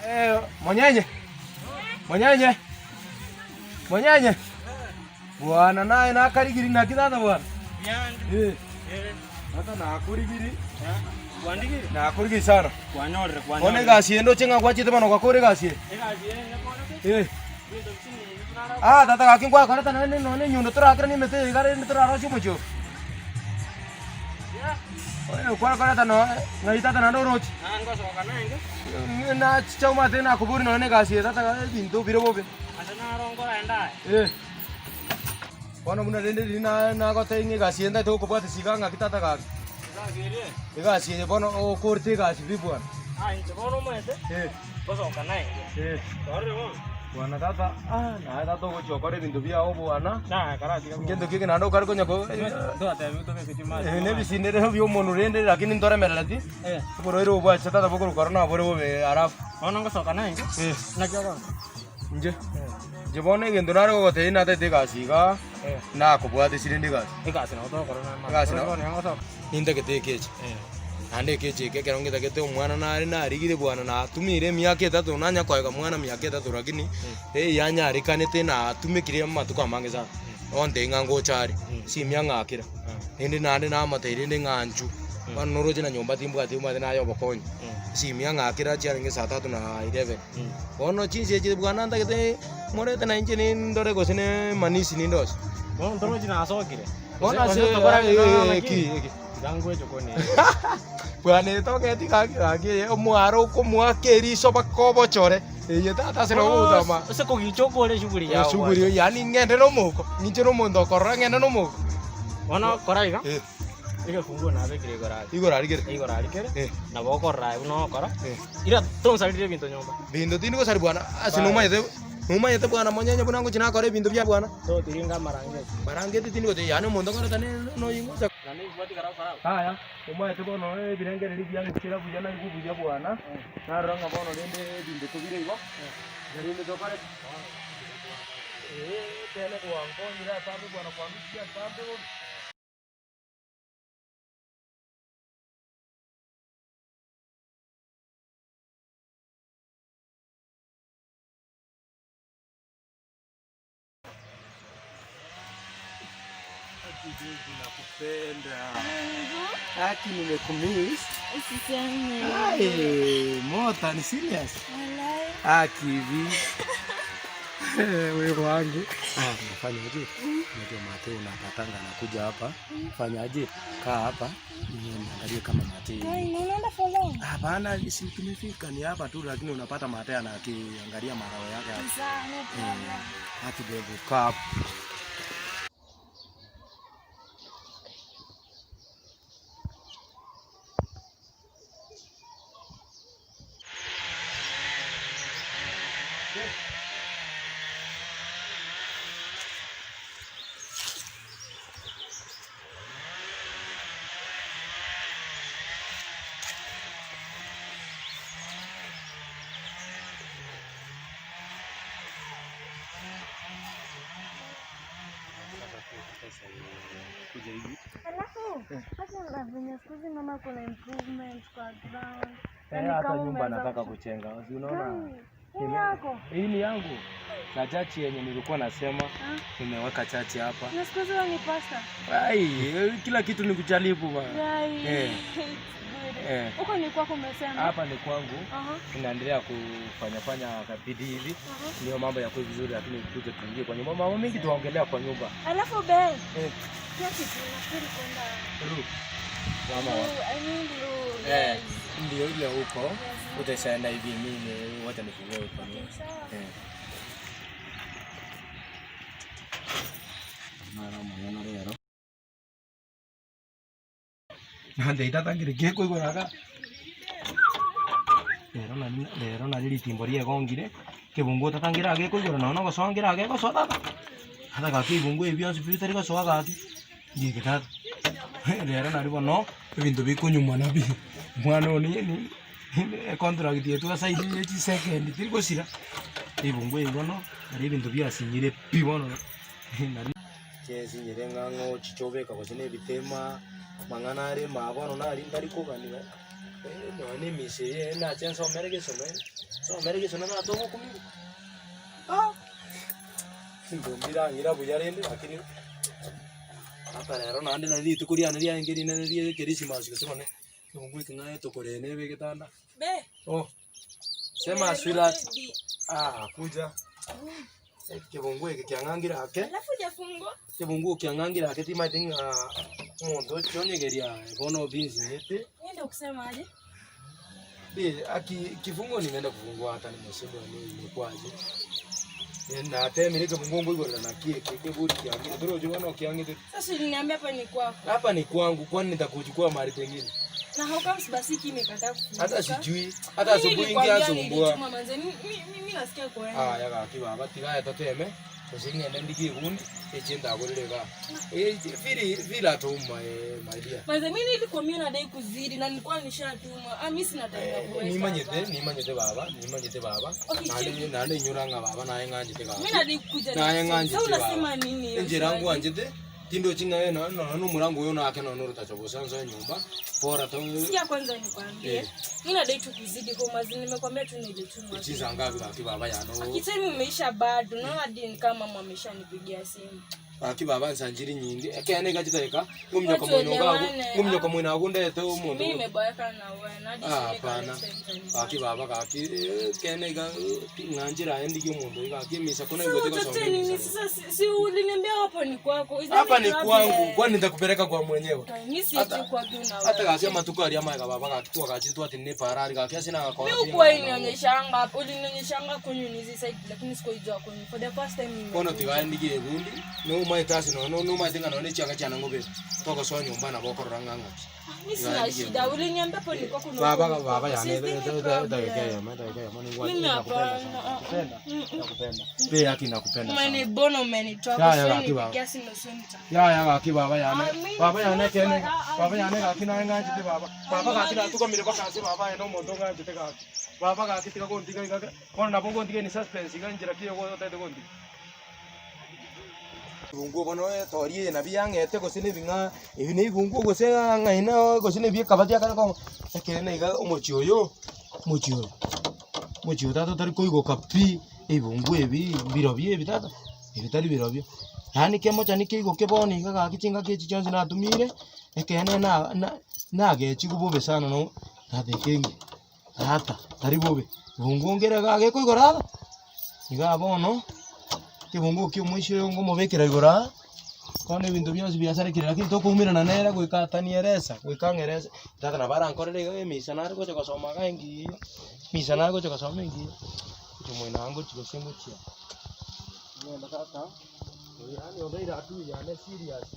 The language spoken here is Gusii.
Eh, monyenye monyenye monyenye bwana naye nakarigiri naki tata bwana Eh, tata nakorigiri nakorigiri sana bono egasi eye ndoche ng'a gwachete bono gwakora egasi eye Eh. Ah tata gaki nkwakorete naende nonye enyundo torakere na emete eye iga rende torarosie omochie oyo. Oye kwakoreta no ng'ai tata naende oroche? Nachicha omanyete nakoboria nonye na egasi eye tata ebinto bire bobe. Eh. Bono buna rende riria na nagotebia ng'a egasi eye ntagete gokobwatesia iga ng'aki tata gaki. Egasi eye bono okorete egasi pi bwana. Eh. Eh. Bwana tata, ah naye tata ogochia okore ebinto biago bwana. Ngento ki eke naende okare konya ko ebi na ebisindere bia omonwe rende lakini ntoremerereti, oborwaire obo bwachete tata bokorwa korona bore bobe alafu. Eh. Inche, inche bono egento nare gogotebia natagete egasi igaa, nakobwatesi rende egasi. Egasi nabo nintagete ekecha, naende ekecha eke ekero ngetagete omwana nare narigire bwana natumire emiaka etato nanya koega mwana miaka etato lakini eyanyarekanete natumekire amatuko amange sana, ontebia ng'a ngocha are, simia ng'akera, rende naende namotebia rende ng'a inchuo, bono noroche na nyomba timbwati omanyete naye obokonyi, simia ng'akera chiarenge saa tatu na eleven. Bono chinsa echi bwana ntagete morete na inche nindore gose ne emanisi ninde ase. Bono ntorochi nasokire. Bono ase Gose tokora eh, naki? eki eki. Tiga ngweche kone. Bwana etogeti gaki gaki eye omwaro okomoaka eriso mpaka obochore eye tata ase nogotama. Ase kogicha okore shughuli yao. Eshughuli yaani ng'ende na omouko, ninche na omonto okorora ng'ende na omouko. Bono kora iga. Eh. Egefunguo nabekire igoro aria. Igoro aria kere. Igoro aria kere. Eh. Nabo okorora aye buna ogokora. Eh. Ira tonsarire ebinto nyomba. Binto tindi gosari bwana, ase nomanyete nomanyete bwana monyenye buna ngochi nakora ebinto bia bwana. Totiringa amarangeti. Marangeti tindi gotiga yaani omonto okoreta ne noyingocha. Naende ebibwati kara gokora abwo. Yaya, omanyete bono ebirengererio biang'ikera buya naigwe buya bwana, narora ng'a bono rende ebinto tobire igo, rende tokore ki? Eeh ekeene gwankonyire ase ambe bwana kwandusirie ase ambe bobe. Haki nimekumiss. Usiseme. Ai, Mota ni serious? Walai. Haki hivi. Wewe wangu. Ah, nafanyaje? Unajua Mateo unapatanga anakuja hapa. Fanyaje? Kaa hapa. Niangalie kama Mateo. Kai, na unaenda for long? Hapana, si tumefika ni hapa tu, lakini unapata Mateo anakiangalia marao yake hapa. Sawa, no problem. Haki baby, kaa hapa. Alafu hata na venye siku hizi naona kuna improvement kwa ground. Eh, Yaani hata kama nyumba umeweza nataka kuch- kuchenga. Si unaona? Kai, hii yako. Hii ni yangu. Na chachi yenye nilikuwa nasema Ah. nimeweka chachi hapa. Na siku hizi wewe ni pastor. Ai, eh, kila kitu ni kujaribu bwana. Guy, Eh. it's good. Eh. Huko ni kwako umesema? Hapa ni kwangu. Aha. Ninaendelea kufanya fanya bidii hivi. Aha. Ndio mambo yakuwe vizuri, lakini tuje tuingie kwa nyumba. Mambo mengi tuongelea kwa nyumba. Alafu babe, Eh, pia kitu nafikiri kwenda Ru. Mama wa. Lu, I mean Lu, Eh, yes. ndio ile huko. Yes. Utaishaenda hivi mimi wacha nifungue huko. Okay, sawa. Eh. Mara mwana rero. Nande itatangire gekoigoraga. Rero nari rero nari ritimbo riegongire, kebungo otatangire agekoigora nonya na ogosoa nkere agegosoa tata. Tata gaki ebibungo ebi bionsi pi bitari gosoa gaki, ngike tata. Rero nari bono, ebinto bikonyuma nabi, omwana one ni econtract eye twasainire ya chisekendi teri gosira, ebibungo ebi bono, nari ebinto biasinyire pi bono nari. Chiasinyire ng'a ng'a ochiche obeka gose na ebitema, amang'ana are maa bono nari ntari kogania. Nonya na emisa eye nache nsomere gesona nsomere gesona tata ogokumia ah! Ebinto mbirang'ira buya rende lakini mpaka rero naende nari rituko riane riarenge rinene ria ekerisimasi gose bono ekeungu eke ng'a etokorene ebe egetanda. Oh, sema sweetheart, ah kuja. Ekebunguo eke kiang'angire ake, Alafu hujafungua? ekebunguo kiang'angire ake timaeti ng'a omonto oche onyegeria bono binsinyete. Mimi ndio kusema aje? Bi aki kifunguo nimeenda kufungua hata nimeshindwa ni imekuwaje. Natemire ekebunguo nkoigorera naki eke ekeburi kiangire torochi bono kiangete. Sasa uliniambia hapa ni kwako. Hapa ni kwangu kwani nitakuchukua mahali pengine? Na how comes basi hiki imekataa kufunguka? Hata sijui, hata Mimi asubuhi nilikwambia ingiasumbua. nilituma manze. Mimi nasikia kuenda. Aya gaki baba tiga aye toteme gose ng'ende ndigie ebundi eche ndagorere igaa. Eh, feel feel at home my, my dear. Manze mimi nilikwambia nadai kuzidi na nilikuwa nishatuma. Ah, mimi sina time ya kuweka. Nimanyete, hapa. nimanyete baba, nimanyete baba. Okay, Naende cheki. naende inyora ng'a baba naye ng'anchete Mimi gaki. nadai kukuja Naye next week. ng'anchete Sasa unasema baba. nini hiyo Enchera swali? ngwanchete, tindochi ng'a eh, nonya nonya nomorango oyo nake nonya orotacha bosa nsoe nyomba, bora to Sikia kwanza nikwambie. Eh. Mimi nadai tu kuzidi kwa mazi nimekwambia tu nilituma. Chinsa ngapi gaki baba yano. Kitemi umeisha bado. Naona hadi ni kama mama ameshanipigia simu. Gaki baba nsanchiri nyinge, ekeene iga chidakika, ng'ominyoka Watu moino iga abwo, elewane, ng'ominyoka ah. moino abwo ndete omonto Mimi nimeboeka na wewe na hadi Ah, sioni kama hapana. next time utanipata. Gaki baba gaki ekeene iga ng'a nchera aye ndigie omonto oyo gaki emisa ko Sasa naigwete gosoma utafute nini emisa. sasa? Si uliniambia hapo ni kwako. Is there Hapa any ni kwangu, problem? kwani nitakupeleka kwa mwenyewe? Mimi si Hata- eti kwako na Hata wewe. gaki amatuko aria amaega baba gaki twagachire twatenena eparari gaki ase nagakora Mimi pi hukuwa ng'a nabo. unionyeshanga hapo, ulinionyeshanga kwenye ni hizi side lakini sikuijua kwenye. For the first time Bono nimekuja. tiga aye ndigie ebundi, nomaete ase nonya nomaete ng'a nonya ne chianga chiane ngobeka, togosoa nyomba nabo okorora ng'a ng'aki. Mimi sina shida. Uliniambia hapo ni kwako na Baba huko ni baba kwako. yani Si any problem. dakika eyemo edageka eyemo Mimi nakupenda hapana. sana Ah, ah. nakupenda Mm, mm. nakupenda pe yaki nakupenda sana Umenibona umenitoa Ya, ya, kwa gaki baba. kiasi nusu nita. ya ya gaki baba yane Ah, mimi baba yane siwezi kene ah, ah, baba yane gaki naye ng'anchete baba baba gaki natukamire mpaka ase baba aye nomonto ng'anchete gaki baba gaki tiga kontiga iga bono nabo ogontiga in suspense iga nchera ki otagete kontiga. Ebibunguo bono etori eye nabio yang'ete gose na ebing'a ebi na ebibunguo gose ng'aina gose na ebi ekabati akare kong'u, ekeene iga omochie oyo, omochie oyo, omochie oyo tata otari koigoka pi, ebibunguo ebi mbirobio ebi tata, ebi tari birobio. Yaani kemochani keigoke bono iga gaki chingaki echi chionsi natumire, ekeene na na nagechigwa bobe sana no tata ekengi, tata tari bobe, kibunguo nkere iga gekoigora aba. Igaa bono, ekebunguo kia omoisia oyo ngomobekera igoro aa, bono ebinto bionsi biasarekire lakini tokoumerana nere goika atanieleza, goika ang'ereze, tata nabo arankorere iga emisa nare gocha gosoma iga engiya, emisa nare gocha gosoma engiya, gochia moino ngochia gose ngochia, ng'ende tata, yaani obeire adui yane serious.